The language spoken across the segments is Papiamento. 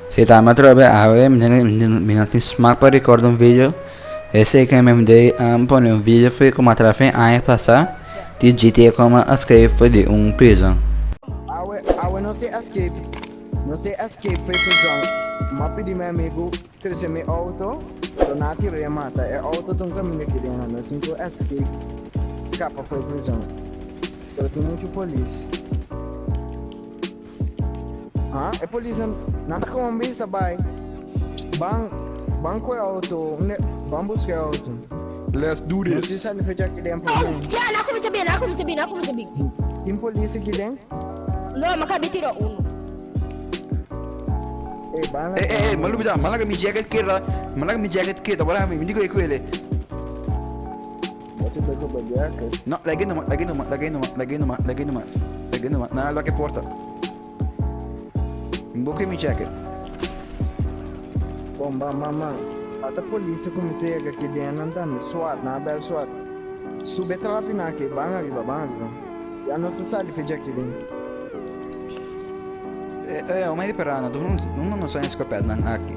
Si ta mi atrobe awe mi no tin smak pa record un video esey ke mi a pone un video for como atrás fin aña pasa di GTA como a escape for di un prison. Awe awe no se escape no se escape for e prison mi a pidi mi amigo trece mi auto pero nan a tira y a mata e auto ta un caminda aki den nos tin cu escape scapa for e prison pero tin mucho polis. Ha? E polisnan nan ta gewoon bisa bai. Ban ban ku e auto, un ban buska e auto. Let's do No this. tin sali fecha aki den promé. Ya, na kuminsá bin, na kuminsá bin, na kuminsá bin. Tin polis aki den? No, mi kabi tira uno. Ey, ban Eh, eh, eh, malu bida, malaga mi jacket keda, malaga mi jacket keda, wala mi, mi digo e kwele. Bo ta ku bo jacket. No, lag'é numa, lag'é numa, lag'é numa, lag'é numa, lag'é numa, lag'é numa. Nan a lòk e porta. Mi bo ke mi jacket. Bon, ban, ban, ban. Ata polis a kuminsá yega aki den nan tambe. Swat, nan a bèl swat. Sube trapi nan aki. Ban ariba, ban ariba. Ya nos ta sali fecha aki den. Eh, eh, omei di perana, unda nos a eskopèt nan aki?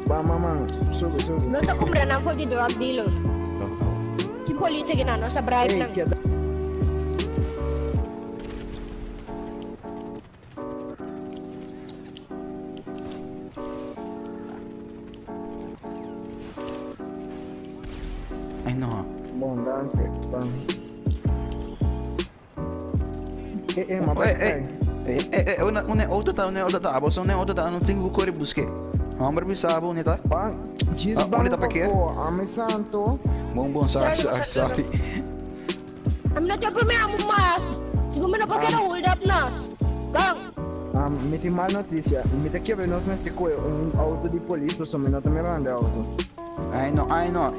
Ba mama, subi subi. Nos a kumpra nan for di drug dealer. Tin polis aki nan, nos a bribe Ey, nan. keda. Ay no. Bon, danki. Ban. Eh, eh, ma Eh, eh, eh, eh, eh, una, una auto ta, una auto ta, abo una auto ta, no tengo corre busque. Hombre bisa abo unita. Ban, djis Ah, ban unita parkeer. pafó, ami santo. Bon, bon, sorry, Sorry, sorry, sorry. sorry. Ami no te prome amo mas. Sigur mi no por keda hold up nos. Ban. Um, mi tin mal noticia. Mi ta kere nos mester kohe un auto di polis, pasobra mi no ta mirando e auto. Ay no, ay no.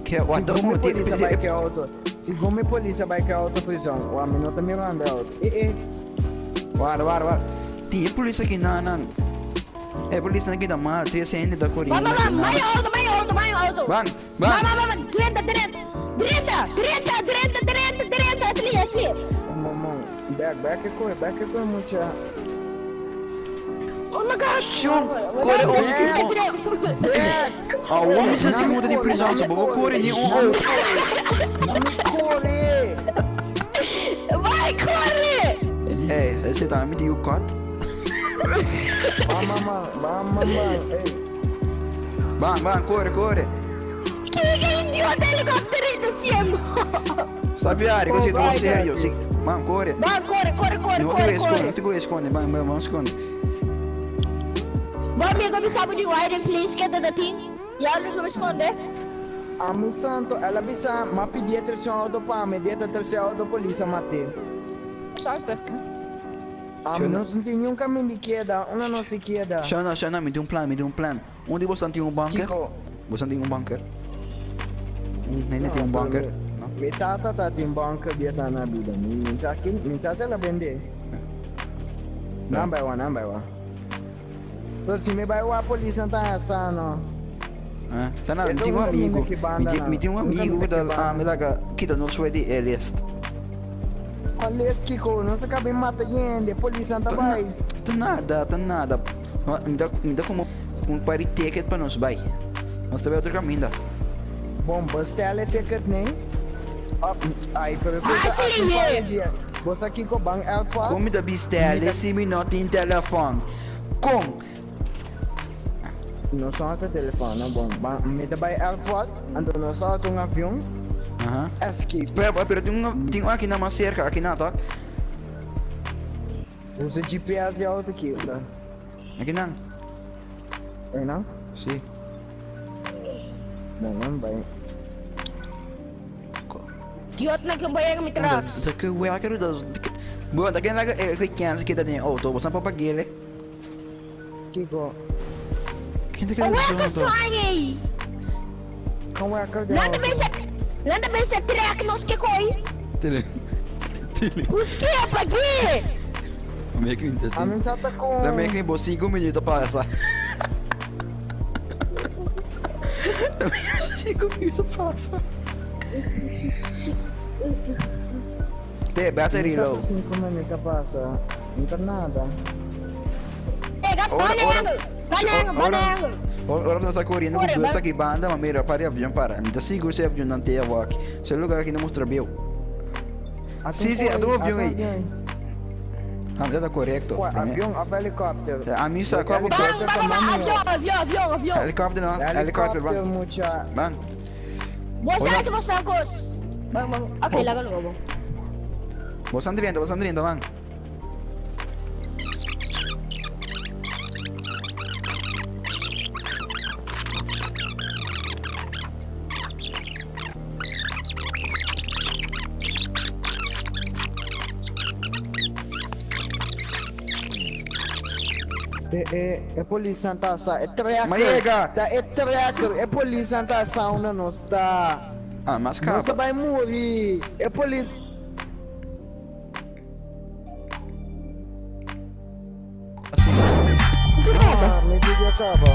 Ke what the Segun mi mo polis a bai ke auto. Segun mi polis a bai ke auto prison. Wa mi no ta mirando e auto. Eh eh. Wara wara wara. Tin e polis aki nan nan. E polis nan aki ta mal. Tres hende ta Ban koriendo ban aki ban. nan. Bai auto, bai auto, bai auto. Ban ban. Ban ban ban ban. Drenta drenta. Drenta drenta drenta drenta drenta. Asli asli. Mamon. Bek bek e kohe bek e kohe mucha. Oh my God. Shon, kore un ke bon. Awor mi sa si muta di prison so bo kore ni un auto. Mi kore. Vai kore. Eh, ese ta mi tin ku cut. Ban mama, ban mama, ey. Ban, ban, kore, kore. Kiko idiota helicopter ta haciendo? Sta piari, così, no serio, si. Ban, kore. Ban, kore, kore, kore, No, kore, te esconde, kore. no te esconde, ban, ban, ban, esconde. Bo amigo mi sabe di hiding place keda da tin. Ya nos lo esconde. Ami santo, el a bisa, m'a pidi e tercer auto pa mi, di e ta tercer auto polis a mat'é. Sabes pe. Ami nos no tin niun camin di keda, unda nos di keda? Shana, Shana, mi tin un plan, mi tin un plan. Un di bosan tin un bunker? Kiko? Bosan tin un bunker? Un hende tin un bunker? No? Mi tata ta tin bunker di e ta na bida. Mi mi sa kin, mi sa si el a bende. Nan bai wa, nan bai wa. Pero si mi bai wa polisnan ta haña sa no. Eh, ta na, E mi ta tin un un amigo. kaminda ki Mi banda tin, mi nan. tin un Un amigo ku kaminda ta ki banda. mi laga kita nos fuera di e list. Cual list kiko? Nos a caba mata yende, polisnan ta Ta na, bai. ta nada, ta nada. Mi ta, mi ta como un par di ticket pa nos bai. Nos ta bai otro caminda. Bon, bestel e ticket nen. Oh, ay, pero Ah, cu ta sí, aki un par yeah. di dia. Bo sa kico ban airport? Con mi ta bestel Mi ta- si mi no tin telefon? Con? Nos no ta telefon, no bon. Ban, mi ta bai airport, anto nos ta un avion. Aha. Escape. Pero, pero tin un, tin un aki na mas cerca, aki na toch? Usa GPS di auto ki, ta. Aki nan. Ei nan? Si. Bon, nan bai. Diot na kin boyega mi tras. Ta ke wea ke ruda. Bo, ta ken laga e kens keda den auto, bo sa pa pagele. Kiko? Ken ta keda Weka zonto? sonhei. Kan weka den Nada auto? bem se Nada bem se trek nos ke koi. Tele. Tele. Os que paguei. Meklin ta tin. Amin sa ta kon. Na meklin bo 5 minuut pasa. 5 minuut pasa. Te battery Amin sa low. ta 5 minuut pasa. No ta nada. Ora, ora, ora, ora, ora nos ta corriendo cu bus aki banda, ma mira par di avion para. Mi ta sigur si avionnan te awor aki. Si e lugar aki no mustra bieu. Si, si, ata un avion ey. Ah, mi ta correcto. Cua avion of helicopter? Ami sa cua bo Ban, ban, ban, avion, avion, avion, avion. Helicopter no, helicopter, ban. Ban. Bo sa si bo sa cos. Ban, ban. Ok, laga no bo. Bo san drenta, bo san drenta, ban. E e e polisnan ta sa e tracker. Ma yega! Ta e tracker, e polisnan ta sa unda nos ta. Ah, mas Nos ta caba. bai muri. E polis. Asina. Ah, mi video caba.